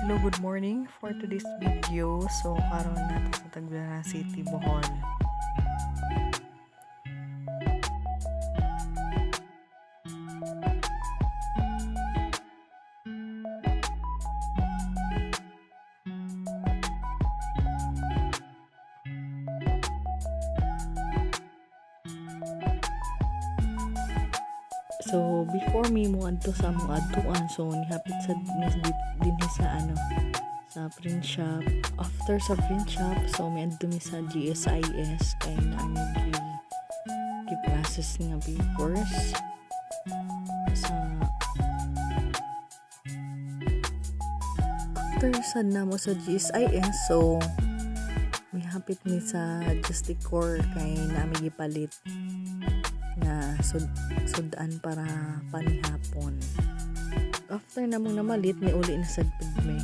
Hello, good morning for today's video. So, karon naa ta sa Tagbilaran City, Bohol. So, before mi mo adto sa among adtuan, so nihapit sad mi dinhi sa ano, sa print shop. After sa print shop, so miadto mi sa GSIS kay naa mi gi process nga papers sa. After sad namo sa GSIS, so mihapit mi sa Justicor kay naa mi gipalit nga sud-an para panihapon. After namo namalit, niuli na sad pud mi.